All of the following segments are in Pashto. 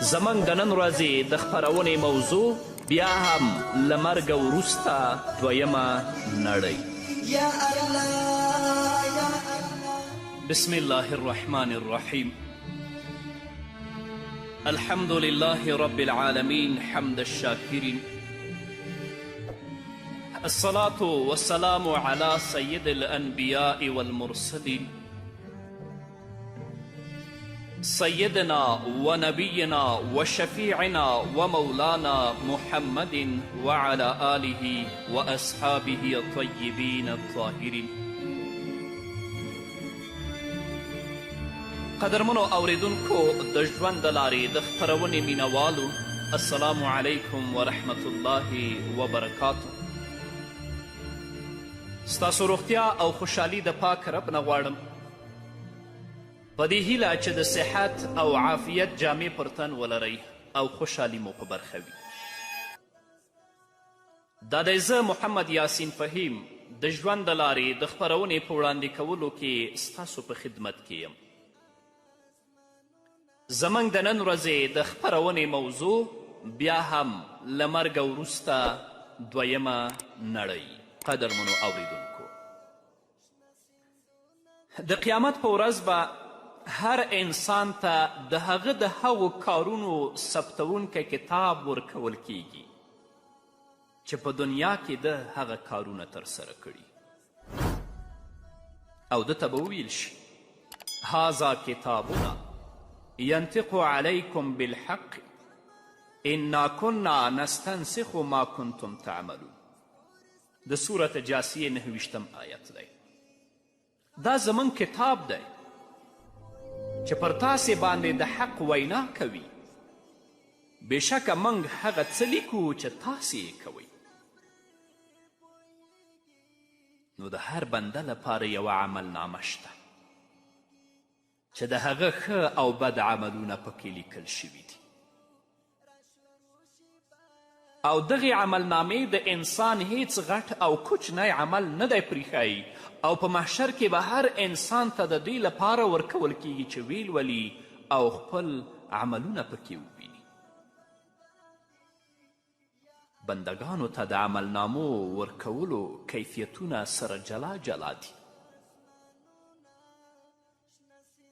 زموږ د نن ورځې د خپرونې موضوع بیا هم له مرګه وروسته دویمه نړۍ. یا الله یا الله. بسم الله الرحمن الرحیم. الحمد لله رب العالمين حمد الشاكرين، الصلاة والسلام على سيد الأنبياء والمرسلين، سيدنا ونبينا وشفيعنا ومولانا محمد وعلى آله وأصحابه الطيبين الطاهرين. قدرمنو اوریدونکو، د ژوند د لارې د خپرونې مینوالو، السلام علیکم ورحمت الله وبرکاته. ستاسو روغتیا او خوشحالي د پاک رب نه غواړم، په دې هیله چې د صحت او عافیت جامې پر تن ولرئ او خوشحالي مو په برخه وي. دا دی زه محمد یاسین فهیم د ژوند د لارې د خپرونې په وړاندې کولو کې ستاسو په خدمت کې یم. زموږ د نن ورځې د خپرونې موضوع بیا هم له مرګه وروسته دویمه نړۍ. قدرمنو اوریدونکو، د قیامت په ورځ به هر انسان ته د هغه د هغو کارونو ثبتوونکی کتاب ورکول کیږي چې په دنیا کې ده هغه کارونه ترسره کړي، او ده ته به وویل شي: هذا کتابنا ینطق علیکم بالحق انا کنا نستنسخ ما کنتم تعملون. د سورت جاسیې 29 آیت دی. دا زموږ کتاب دی چې پر تاسې باندې د حق وینا کوي، بېشکه موږ هغه څه لیکو چې تاسې یې کوئ. نو د هر بنده لپاره یوه عملنامه شته چې د هغه ښه او بد عملونه پکې لیکل شوي دي، او دغې عملنامې د انسان هیڅ غټ او کوچنی عمل نه دی پریښی، او په محشر کې به هر انسان ته د دې لپاره ورکول کیږي چې ویلولي او خپل عملونه پکې وویني. بندګانو ته د عملنامو ورکولو کیفیتونه سره جلا جلا دي،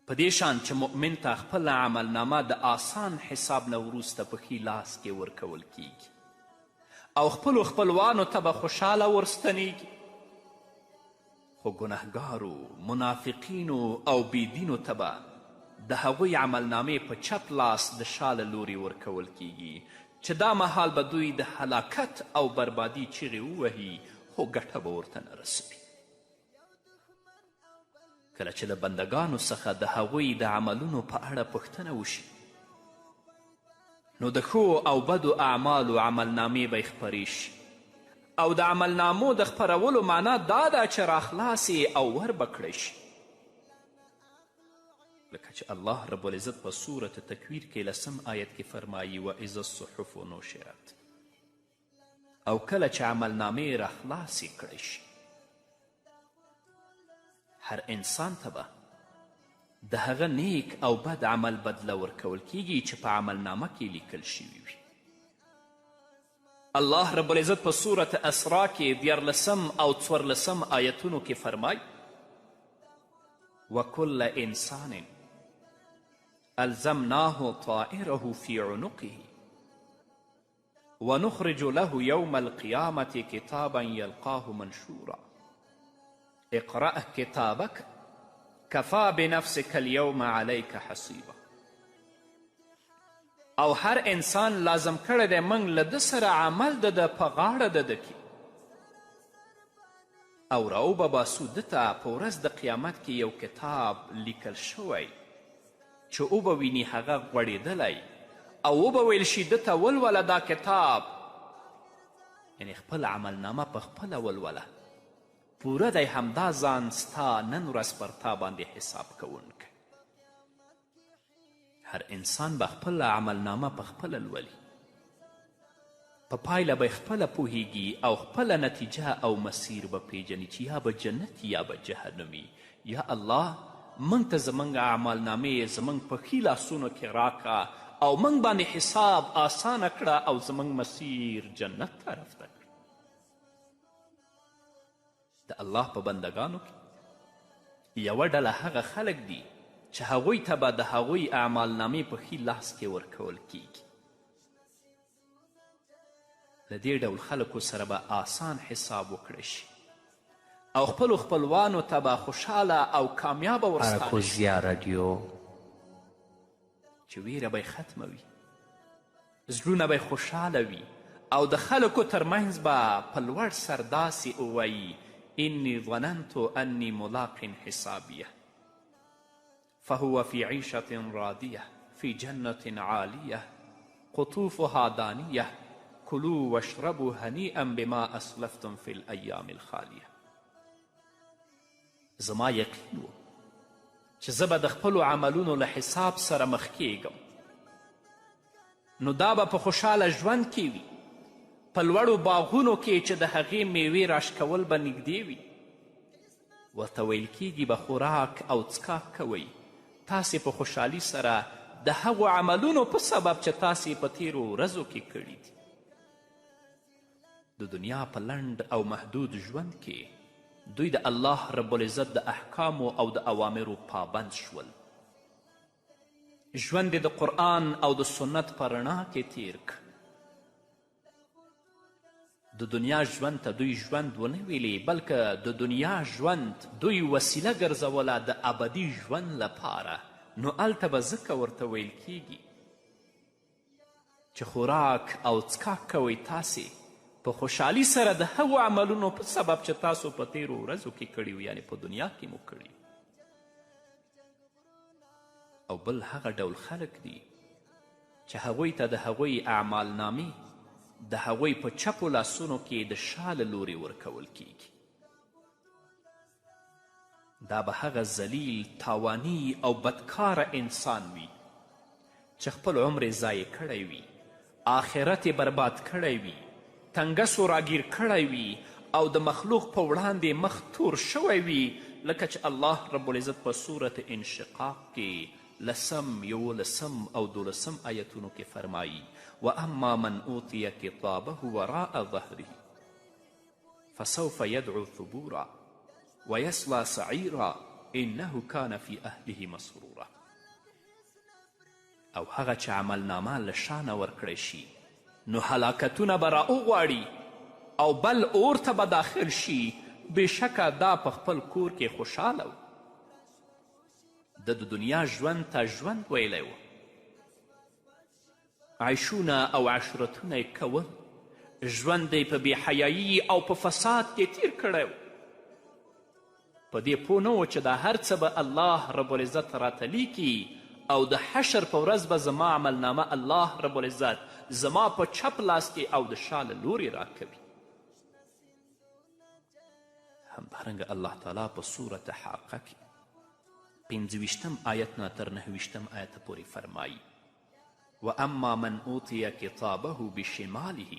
په دې شان چې مؤمن ته خپله عملنامه د آسان حساب نه وروسته په ښي لاس کې ورکول کیږي او خپلو خپلوانو ته به خوشحاله ورستنیږي، خو ګنهګارو، منافقینو او بېدینو ته به د هغوی عملنامې په چپ لاس د شا له لوري ورکول کیږي چې دا مهال به دوی د هلاکت او بربادي چیغې ووهي، خو ګټه به ورته نه رسوي. کله چې له بندګانو څخه د هغوی د عملونو په اړه پوښتنه وشي، نو د ښو او بدو اعمالو عملنامې به یې خپرې شي، او د عملنامو د خپرولو معنا دا ده چې راخلاصې او ور به کړی شي، لکه چې الله رب العزت په سورة تکویر کې لسم آیت کې فرمایي: واذا الصحف نشرت، او کله چې عملنامې راخلاصې کړی شي. هر انسان ته به د هغه نیک او بد عمل بدله ورکول کیږي چې په عملنامه کې لیکل شوي وي. الله رب العزت په سورة اسرا کې 13 او 14 آیتونو کې فرمایي: وکل انسان الزمناه طائره في عنقه ونخرج له يوم القيامة كتابا يلقاه منشورا اقرأ كتابك كفى بنفسك اليوم عليك حسيبا. او هر انسان لازم کړی دی موږ له ده سره عمل د ده په غاړه د ده کې، او راوبه باسو ده ته په ورځ د قیامت کې یو کتاب لیکل شوی چې وبه ویني هغه غوړېدلی، او وبه ویل شي ده ته ولوله دا کتاب، یعنې خپل عملنامه په خپله ولوله، پوره دی همدا ځان ستا نن ورځ پر تا باندې حساب کوونکی. هر انسان به خپله عملنامه په خپله لولي، په پایله به خپله پوهیږي او خپله نتیجه او مسیر به پیژني چې یا به جنت یا به جهنمي. یا الله، موږ ته زموږ اعمالنامې زموږ په ښي لاسونو کې راکه او موږ باندې حساب آسانه کړه او زموږ مسیر جنت طرف ته کړه. د الله په بندګانو کې یوه ډله هغه خلک دي چې هغوی ته به د هغوی اعمالنامې په ښي لاس کې ورکول کیږي. له دې ډول خلکو سره به آسان حساب وکړی شي او خپلو خپلوانو ته به خوشحاله او کامیابه ورستانه شي. اراکوزیا رادیو. چې ویره به یې ختمه وي، زړونه به یې خوشحاله وي او د خلکو ترمنځ به په لوړ سر داسې ووایي: انی ظننت انی ملاق حسابیه فهو فی عیشة راضیه فی جنة عالیه قطوفها دانیه کلوا واشربوا هنیئا بما اسلفتم فی الایام الخالیه. زما یقین و چې زه به د خپلو عملونو له حساب سره مخ کیږم، نو دا به په خوشحاله ژوند کې وي، په لوړو باغونو کې چې د هغې میوې راشکول به نږدې وي. ورته ویل کیږي به خوراک او څکاک کوئ تاسې په خوشحالي سره د هغو عملونو په سبب چې تاسې په تیرو ورځو کې کړي دي. د دنیا په لنډ او محدود ژوند کې دوی د الله رب العزت د احکامو او د اوامرو پابند شول. ژوند یې د قرآن او د سنت په رڼا کې تیر کړ. د دنیا ژوند ته دوی ژوند ونه ویلې، بلکه د دنیا ژوند دوی وسیله ګرځوله د ابدي ژوند لپاره. نو هلته به ځکه ورته ویل کیږي چې خوراک او څکاک کوئ تاسې په خوشحالي سره د هغو عملونو په سبب چې تاسو په تیرو ورځو کې کړي وو، یعنې په دنیا کې مو کړي. او بل هغه ډول خلک دي چې هغوی ته د هغوی اعمالنامې د هغوی په چپو لاسونو کې د شا له لوري ورکول کیږي. دا به هغه ذلیل، تاواني او بدکاره انسان وي چې خپل عمر یې ضایع کړی وي، آخرت یې برباد کړی وي، تنګسو راګیر کړی وي او د مخلوق په وړاندې مخ تور شوی وي، لکه چې الله رب العزت په سورة انشقاق کې لسم، یولسم او دولسم آیتونو کې فرمایي: واما من اوتی کتابه وراء ظهره فسوف يدعو ثبورا ويصلى سعيرا انه کان فی اهله مسرورا. او هغه چې عملنامه له شانه ورکړی شي نو هلاکتونه به راوغواړي او بل اور ته به داخل شي. بېشکه دا په خپل کور کې خوشحاله و. ده د دنیا ژوند ته ژوند ویلی و، عیشونه او عشرتونه یې کول، ژوند یې په بېحیایي او په فساد کې تیر کړی و. په دې پوه نه و چې دا هر څه به الله رب العزت راته لیکي او د حشر په ورځ به زما عملنامه الله رب العزت زما په چپ لاس کې او د شا له لوري راکوي. همدارنګه الله تعالی په سورة حاقه کې 25 آیت نه تر 29 آیته پورې فرمایي: واما من اوتی کتابه بشماله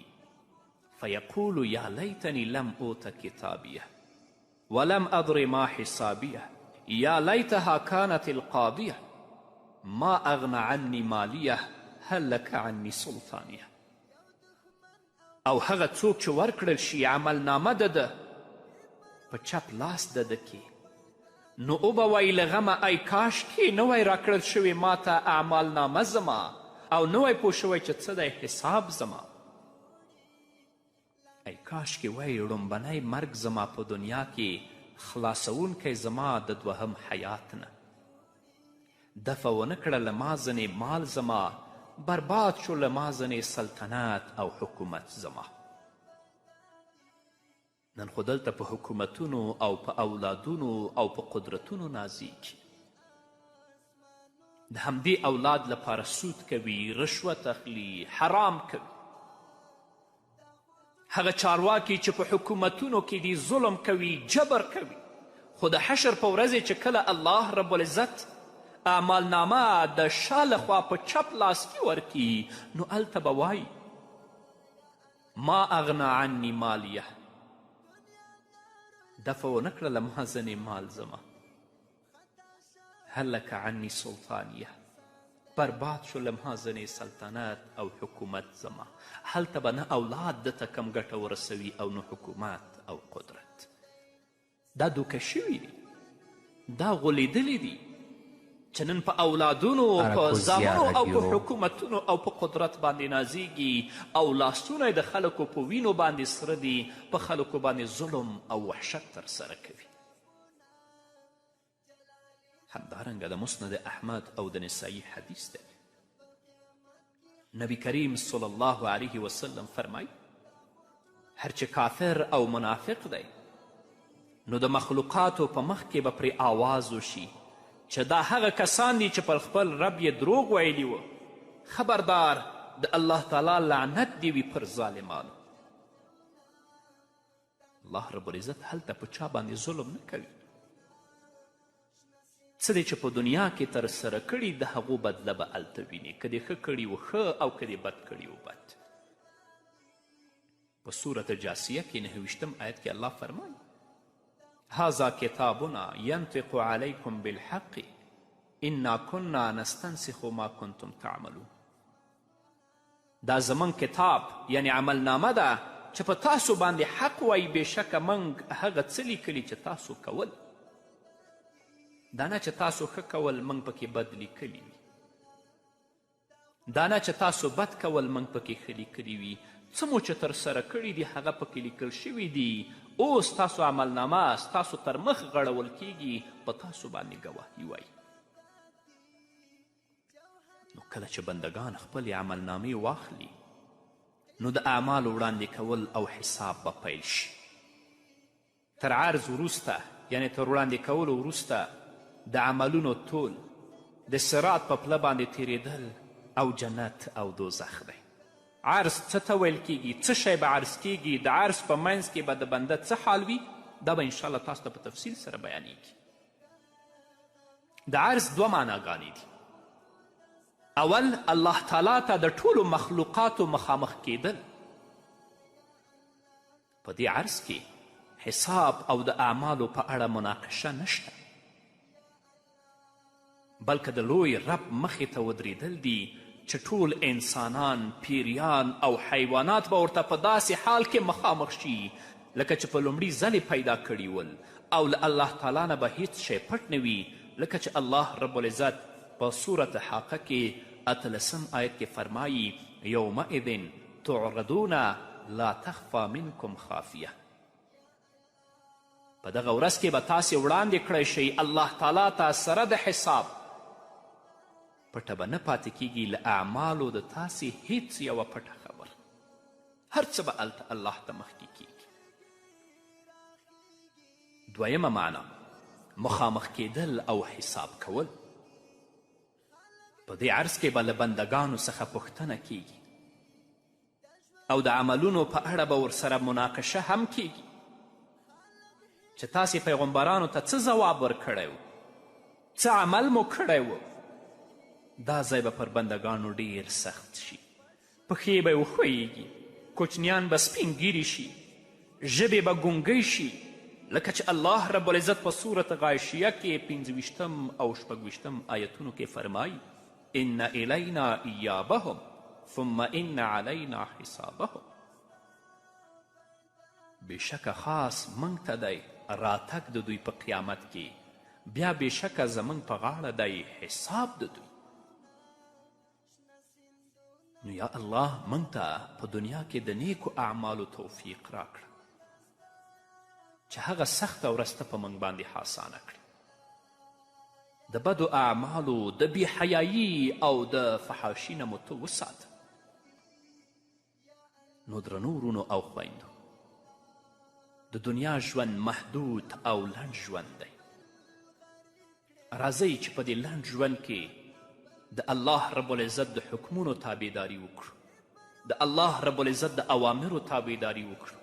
فیقول یا لیتنی لم اوت کتابیه ولم ادر ما حسابیه یا لیتها کانت القاضیه ما اغنی عنی مالیه هلک عنی سلطانیه. او هغه څوک چې ورکړل شي عملنامه د ده په چپ لاس د ده کې، نو وبه وایي له غمه ای کاشکې نه وای راکړل شوې ما ته اعمالنامه زما او نه وای پوه شوی چې څه دی حساب زما. ای کاشکې وای ړومبنی مرګ زما په دنیا کې خلاصوونکی زما د دوهم حیات نه. دفع ونه کړه له ما ځنې مال زما، برباد شو له ما ځنې سلطنت او حکومت زما. نن خو دلته په حکومتونو او په اولادونو او په قدرتونو نازیږي. د همدې اولاد لپاره سود کوي، رشوت اخلي، حرام کوي. هغه چارواکي چې په حکومتونو کې دي ظلم کوي، جبر کوي، خو د حشر په ورځ چې کله الله رب العزت اعمالنامه د شا لخوا په چپ لاس کې ورکي، نو هلته به وایي ما اغنا عني مالیه، دفع ونه کړه له ما ځنې مال زما، هلک عني سلطانیه، برباد شو له ما ځنې سلطنت او حکومت زما. هلته به نه اولاد ده ته کم ګټه ورسوي او نه حکومت او قدرت. دا دوکه شوي دي، دا غولېدلي دي چې نن په اولادونو، په زامنو او په حکومتونو او په قدرت باندې نازیږي او لاسونه د خلکو په وینو باندې سره دي، په خلکو باندې ظلم او وحشت ترسره کوي. همدارنګه د مسند احمد او د نسائی حدیث دی، نبی کریم صلی الله علیه وسلم فرمایي هر چې کافر او منافق دی نو د مخلوقاتو په مخ کې به پرې آواز وشي چې دا هغه کسان دي چې پر خپل رب یې دروغ ویلي و، خبردار د الله تعالی لعنت دې وي پر ظالمانو. الله رب العزت هلته په چا باندې ظلم نه کوي. څه دې چې په دنیا کې ترسره کړي د هغو بدله به هلته وینې، که دې ښه کړي و ښه او که دې بد کړي و بد. په سورة جاسیه کې 29 آیت کې الله فرمایي هذا کتابنا ینطق علیکم بالحق انا کنا نستنسخ ما کنتم تعملون. دا زموږ کتاب یعنی عملنامه ده چې په تاسو باندې حق وایي، بېشکه موږ هغه څه لیکلي چې تاسو کول. دا نه چې تاسو ښه کول موږ پکې بد لیکلي وي، دا نه چې تاسو بد کول موږ پکې ښه لیکلي وي. څه مو چې ترسره کړي دي هغه پکې لیکل شوي دي. اوس ستاسو عملنامه ستاسو تر مخ غړول کیږي، په تاسو باندې ګواهي وایي. نو کله چې بندګان خپلې عملنامې واخلي نو د اعمالو وړاندې کول او حساب به پیل شي. تر عرض وروسته یعنې تر وړاندې کولو وروسته د عملونو تول، د صراط په پله باندې تیریدل او جنت او دوزخ دی. عرض څه ته ویل کیږي، څه شی به عرض کیږي، د عرض په منځ کې به د بنده څه حال وي، دا به انشاءالله تاسو ته په تفصیل سره بیانیږي. د عرض دوه معناګانې دي. اول، الله تعالی ته د ټولو مخلوقاتو مخامخ کیدل. په دې عرض کې حساب او د اعمالو په اړه مناقشه نشته، بلکه د لوی رب مخې ته ودرېدل دي چې ټول انسانان، پیریان او حیوانات به ورته په داسې حال کې مخامخ شي لکه چې په لومړي ځل پیدا کړي ول، او له الله تعالی نه به هیڅ شی پټ نه وي، لکه چې الله رب العزت په سورة حاقه کې 18 آیت کې فرمایي یومئذ تعرضون لا تخفی منکم خافیه. په دغه ورځ کې به تاسې وړاندې کړی شئ الله تعالی ته سره د حساب، پټه به نه پاتې کیږي له اعمالو د تاسې هیڅ یوه پټه خبره، هر څه به هلته الله ته مخکې کیږي. دویمه معنا مخامخ کیدل او حساب کول. په دې عرض کې به له بندګانو څخه پوښتنه کیږي او د عملونو په اړه به ورسره مناقشه هم کیږي چې تاسې پیغمبرانو ته څه ځواب ورکړی و، څه عمل مو کړی و. دا ځای به پر بندګانو ډیر سخت شي، پښې به یې وښویږي، کوچنیان به سپین ږیري شي، ژبې به ګونګۍ شي، لکه چې الله رب العزت په سورة غاشیه کې 25 او 26 آیتونو کې فرمایي ان الینا ایابهم ثم ان علینا حسابهم. بېشکه خاص موږ ته دی راتګ د دوی په قیامت کې، بیا بېشکه زموږ په غاړه دی حساب د دوی. نو یا الله موږ ته په دنیا کې د نیکو اعمالو توفیق راکړه چې هغه سخته ورځ ته په موږ باندې آسانه کړې. د بدو اعمالو، د بېحیایي او د فحاشي نه مو ته وساته. نو درنو وروڼو او خویندو، د دنیا ژوند محدود او لنډ ژوند دی. راځئ چې په دې لنډ ژوند کې د الله رب العزت د حکمونو تابعداري وکړو، د الله رب العزت د اوامرو تابعداري وکړو،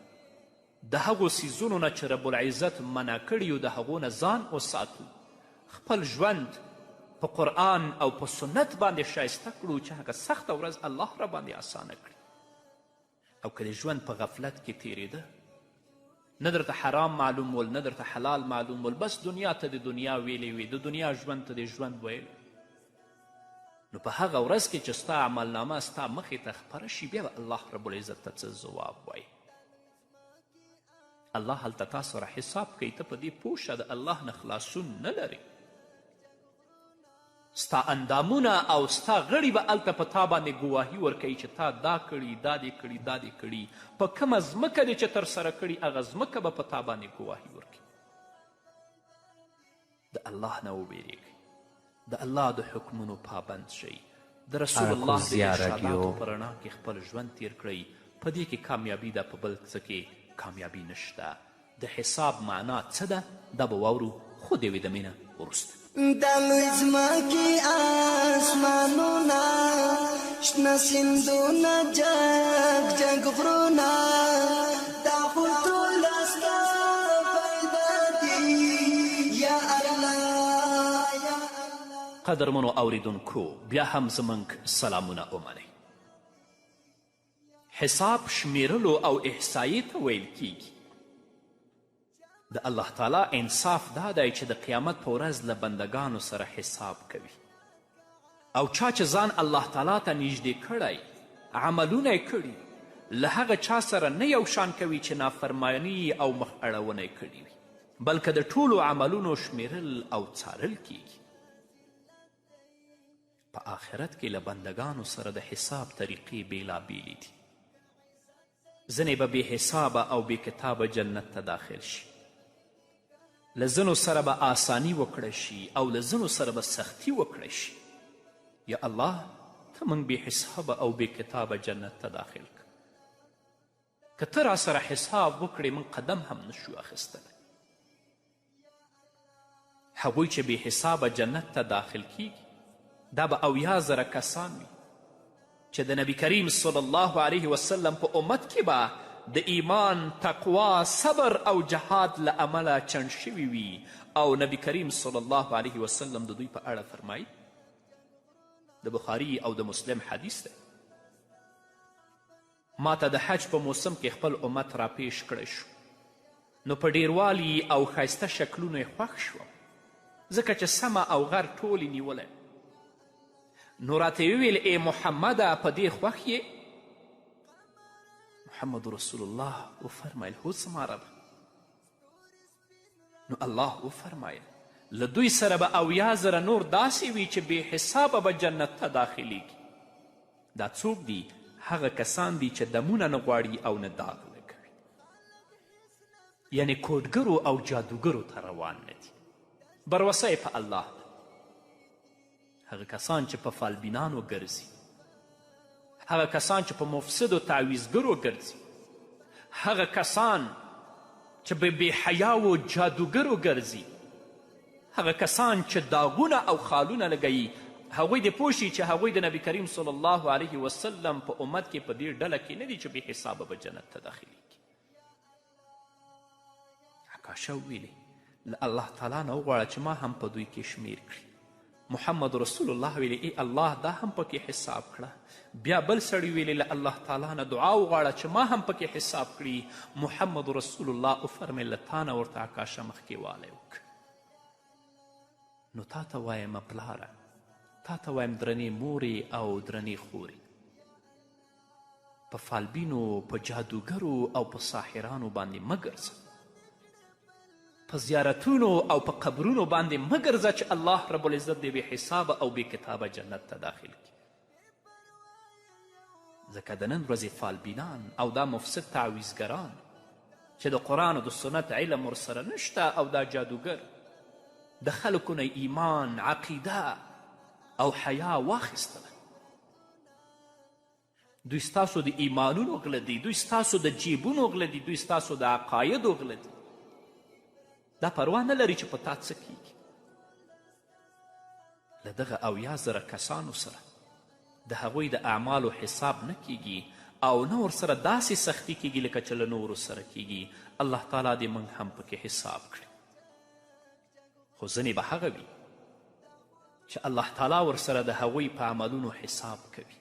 د هغو څیزونو نه چې رب العزت منع کړي یو د هغو نه ځان وساتو، خپل ژوند په قرآن او په سنت باندې ښایسته کړو چې هغه سخته ورځ الله را باندې اسانه کړي. او که د ژوند په غفلت کې تیرېده، نه درته حرام معلوم ول، نه درته حلال معلوم ول، بس دنیا ته د دنیا ویلې وې، د دنیا ژوند ته د ژوند ویل، نو په هغه ورځ کې چې ستا عملنامه ستا مخې ته خپره شي، بیا به الله رب العزت ته څه ځواب وایي؟ الله هلته تا سره حساب کوي. ته په دې پوه شه د الله نه خلاصون نه لرې. ستا اندامونه او ستا غړي به هلته په تا باندې ګواهي ورکوي چې تا دا کړي، دا دې کړي، دا دې کړي. په کومه ځمکه دې چې ترسره کړي، هغه ځمکه به په تا باندې ګواهي ورکوي. د الله نه وویریږئ، د الله د حکمونو پابند شئ، د رسول الله د اراکوزیا ارشاداتو راډیو. په رڼا کې خپل ژوند تیر کړئ. په دې کې کامیابي ده، په بل څه کې کامیابي نشته. د حساب معنا څه ده دا به واورو، خو د یوې دمې نه وروسته. د لوی ځمکې اسمانونه، شنه سیندونه، جګ جګ غرونه، دا خو ټول ستا پیدا دي یا الله یا الله. قدرمنو اوریدونکو، بیا هم زموږ سلامونه ومنئ. حساب شمیرلو او احصایې ته ویل کیږي. د الله تعالی انصاف دا دی چې د قیامت په ورځ له بندګانو سره حساب کوي، او چا چې ځان الله تعالی ته نږدې کړی، عملونه یې کړي، له هغه چا سره نه یو شان کوي چې نافرمانی او مخ اړونه یې کړي وي، بلکه د ټولو عملونو شمیرل او څارل کیږي. په آخرت کې له بندګانو سره د حساب طریقې بیلابیلې دي. ځینې به بې حسابه او بې کتابه جنت ته داخل شي، له ځینو سره به آسانی وکړه شي او له ځینو سره به سختی وکړه شي. یا الله، ته موږ بې حسابه او بې کتابه جنت ته داخل کړه. که ته را سره حساب وکړې، موږ قدم هم نشو اخیستلی. هغوی چې بې حسابه جنت ته داخل کیږي، دا به 70,000 کسان وي چې د نبی کریم صلی الله علیه وسلم په امت کې به د ایمان، تقوا، صبر او جهاد له امله چڼ شوي وي. او نبی کریم صلی الله علیه وسلم د دوی په اړه فرمایي، د بخاري او د مسلم حدیث دی، ما ته د حج په موسم کې خپل امت راپیش کړی شو، نو په ډیروالي او ښایسته شکلونو یې خوښ شوم، ځکه چې سمه او غر ټول یې نیولی. نو راته یې وویل، ای محمده، په دې خوښ یې؟ محمد رسول الله وفرمایل، هو زما ربه. نو الله وفرمایل، له دوی سره به 70,000 نور داسې وي چې بې حسابه به جنت ته داخلیږي. دا څوک دي؟ هغه کسان دي چې دمونه نه غواړي او نه داغ لګوي، یعنې کوډګرو او جادوګرو ته روان نه دي، بروسه یې په الله ده. هغه کسان چې په فالبینانو ګرځي، هغه کسان چې په مفسدو تعویذګرو ګرځي، هغه کسان چې په بې حیاو جادوګرو ګرځي، هغه کسان چې داغونه او خالونه لګوي، هغوی دې پوه شي چې هغوی د نبی کریم صلی الله علیه وسلم په امت کې په دې ډله کې نه دي چې بې حسابه به جنت ته داخلیږي. عکاشه وویلې، له الله تعالی نه وغواړه چې ما هم په دوی کې شمیر کړي. محمد رسول الله ویلې، ای الله، دا هم پکې حساب کړه. بیا بل سړي ویلې، له الله تعالی نه دعا وغواړه چې ما هم پکې حساب کړي. محمد رسول الله وفرمیل، له تا نه ورته عکاشه مخکې والی وکړه. نو تا ته وایم پلاره، تا ته وایم درنې مورې او درنې خورې، په فالبینو، په جادوګرو او په ساحرانو باندې مه ګرځه، په زیارتونو او په قبرونو باندې مه ګرځه چې الله رب العزت دې بې حسابه او بې کتابه جنت ته داخل کړي. ځکه د نن ورځې فالبینان او دا مفسد تعویذګران چې د قرآن او د سنت علم ورسره نشته، او دا جادوګر د خلکو نه ایمان، عقیده او حیا واخیستله. دوی ستاسو د ایمانونو غله دي، دوی ستاسو د جیبونو غله دي، دوی ستاسو د عقایدو غله دي. دا پروا نه لري چې په تا څه کیږي. له دغه 70,000 کسانو سره د هغوی د اعمالو حساب نه کیږي او نه ورسره داسې سختي کیږي لکه چې له نورو سره کیږي. الله تعالی دې موږ هم پکې حساب کړي. خو ځینې به هغه وي چې الله تعالی ورسره د هغوی په عملونو حساب کوي،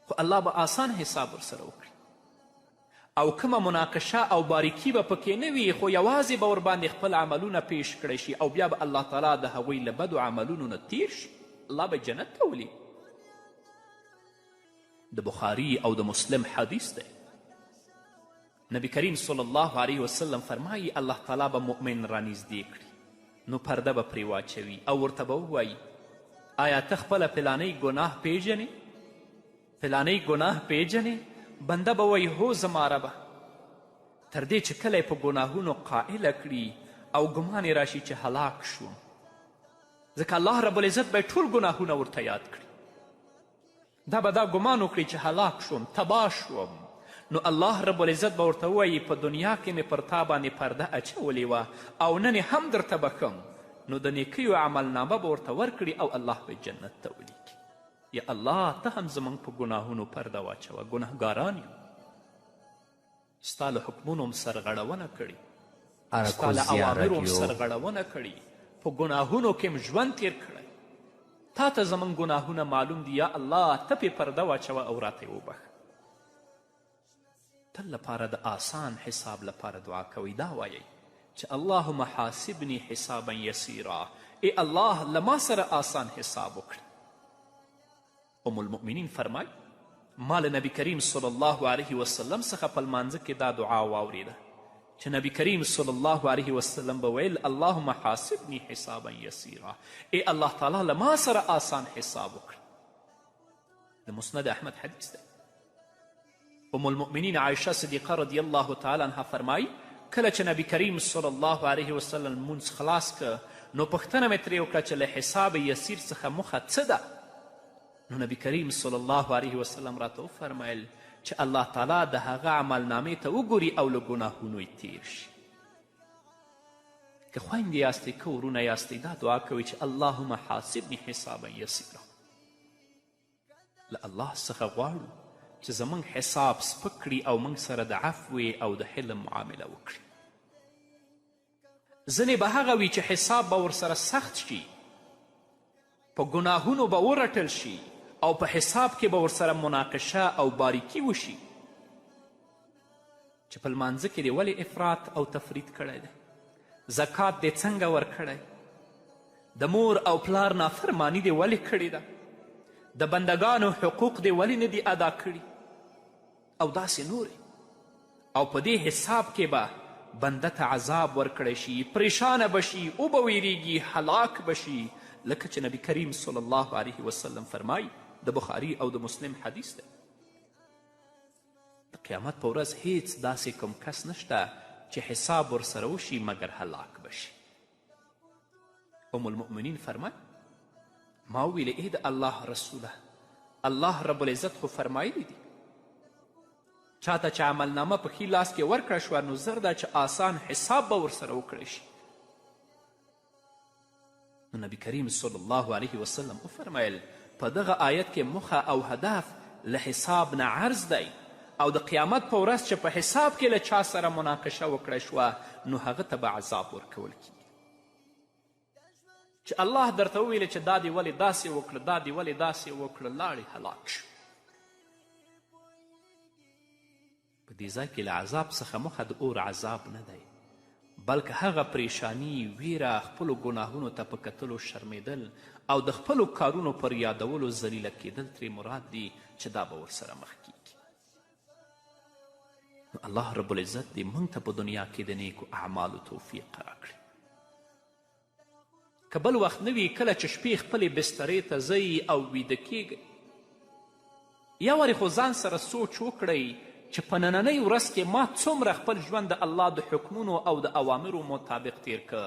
خو الله به آسان حساب ورسره وکړي او کومه مناقشه او باریکي به پکې نه وي، خو یوازې به ورباندې خپل عملونه پیش کړی شي او بیا به الله تعالی د هغوی له بدو عملونو نه تیر شي، الله به جنت ته ولیږي. د بخاري او د مسلم حدیث دی. نبی کریم صلی الله علیه وسلم فرمایي الله تعالی به مؤمن رانږدې کړي، نو پرده به پرې واچوي او ورته به ووایي آیا ته خپله فلانۍ ګناه پیژنې؟ فلانۍ ګناه پیژنې؟ بنده به وایي هو زما ربه. تر دې چې کله یې په ګناهونو قائله کړي او ګمان یې راشي چې هلاک شوم، ځکه الله رب العزت به ټول ګناهونه ورته یاد کړي. دا به دا ګمان وکړي چې هلاک شوم، تباه شوم، نو الله رب العزت به ورته ووایي په دنیا کې مې پر تا باندې پرده اچولې وه او نن یې هم درته بښم. نو د نیکیو عملنامه به ورته ورکړي او الله به جنت ته ولیکي. یا الله ته هم زموږ په ګناهونو پرده واچوه، ګناهګاران یو، ستا له حکمونو هم سرغړونه کړې، ستا له اراکوزیا اوامرو هم راډیو. سرغړونه کړې، په ګناهونو کې هم ژوند تیر کړی، تا ته زموږ ګناهونه معلوم دي، یا الله ته پې پرده واچوه او راته یې وبښه. تل لپاره د آسان حساب لپاره دعا کوئ، دا وایئ چې اللهم حاسبني حسابا یسیرا، ای الله له ما سره آسان حساب وکړه. ام المؤمنین فرمایي ما له نبی کریم صلی الله علیه وسلم څخه په لمانځه کې دا دعا واورېده چې نبی کریم صلی الله علیه وسلم به ویل اللهم حاسبني حسابا یسیرا، ای الله تعالی له ما سره آسان حساب وکړه. د مسند احمد حدیث دی. ام المؤمنین عایشه صدیقه رضی الله تعالی عنها فرمایي کله چې نبی کریم صلی الله علیه وسلم لمونځ خلاص که نو پوښتنه مې ترې وکړه چې له حساب یسیر څخه موخه څه ده؟ نو نبی کریم صلی الله علیه وسلم راته وفرمیل چې الله تعالی د هغه عملنامې ته وګوري او له ګناهونو یې تیر شي. که خویندې یاستئ، که ورونه یاستئ، دا دعا کوئ چې اللهم حاسبني حسابا یسیرا. له الله څخه غواړو چې زموږ حساب سپک کړي او موږ سره د عفوې او د حلم معامله وکړي. ځینې به هغه وي چې حساب به ورسره سخت شي، په ګناهونو به ورټل شي او په حساب کې به ورسره مناقشه او باریکي وشي چې په لمانځه کې دې ولې افراط او تفرید کړی دی، زکات دې څنګه ورکړی، د مور او پلار نافرماني دې ولې کړې ده، د بندګانو حقوق دې ولې نه دي ادا کړي او داسې نورې. او په دې حساب کې به بنده ته عذاب ورکړی شي، پریشانه به شي، وبه ویریږي، هلاک به شي، لکه چې نبی کریم صلی الله علیه وسلم فرمایي، د بخاري او د مسلم حدیث دی، د قیامت په ورځ هیڅ داسې کوم کس نشته چې حساب ورسره وشي مګر هلاک به شي. ام المؤمنین فرمایي ما وویل ای د الله رسوله، الله رب العزت خو فرمایلی دي چاته چې عملنامه په ښي لاس کې ورکړه شوه نو زر ده چې آسان حساب به ورسره وکړی شي. نو نبی کریم صلی الله علیه وسلم وفرمیل په دغه آیت کې موخه او هدف له حساب نه عرض دی او د قیامت په ورځ چې په حساب کې له چا سره مناقشه وکړی شوه نو هغه ته به عذاب ورکول کیږي. چې الله درته وویل چې دا دې ولې داسې وکړه، دا دې ولې داسې وکړه، لاړې هلاک شو. په دې ځای کې له عذاب څخه موخه د اور عذاب نه دی، بلکې هغه پریشانی، ویره، خپلو ګناهونو ته په کتلو شرمېدل او د خپلو کارونو پر یادولو ذلیله کېدل ترې مراد دي چې دا به ورسره مخ کیږي. نو الله رب العزت دې موږ ته په دنیا کې د نیکو اعمالو توفیق راکړي. که بل وخت نه وي، کله چې شپې خپلې بسترې ته ځئ او ویده کیږئ، یو وارې خو ځان سره سوچ وکړئ چې په نننۍ ورځ کې ما څومره خپل ژوند د الله د حکمونو او د اوامرو مطابق تیر که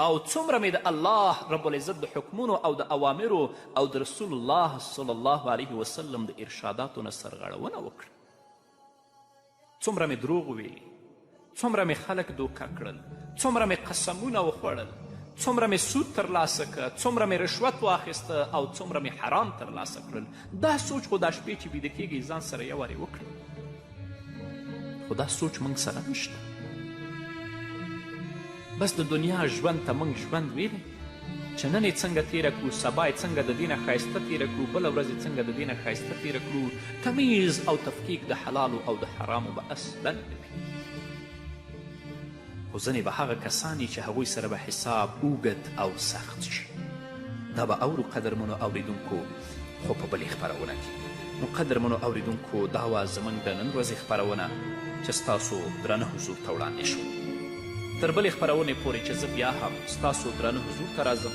او څومره مې د الله رب العزت د حکمونو او د اوامرو او د رسول الله صلی الله علیه وسلم د ارشاداتو نه سرغړونه وکړه، څومره مې دروغ ویلي، څومره مې خلک دوکه کړل، څومره مې قسمونه وخوړل، څومره مې سود ترلاسه که، څومره مې رشوت واخیسته او څومره مې حرام ترلاسه کړل. دا سوچ خو دا شپې چې ویده کیږئ ځان سره یو وارې وکړئ، خو دا سوچ موږ سره نشته. بس د دنیا ژوند ته موږ ژوند ویلی چې نن یې څنګه تېره کړو، سبا یې څنګه د دې نه ښایسته تېره کړو، بله ورځ یې څنګه د دې نه ښایسته تېره کړو. تمیز او تفکیک د حلالو او د حرامو به اصلا نه وي. خو ځینې به هغه کسان چې هغوی سره به حساب اوږد او سخت شي. دا به اورو قدرمنو اوریدونکو، خو په بلې خپرونه کې. نو قدرمنو اوریدونکو، دا وه زموږ د نن ورځې خپرونه چې ستاسو درانه حضور ته وړاندې شوه. تر بلې خپرونې پورې چې زه بیا هم ستاسو درانه حضور ته راځم.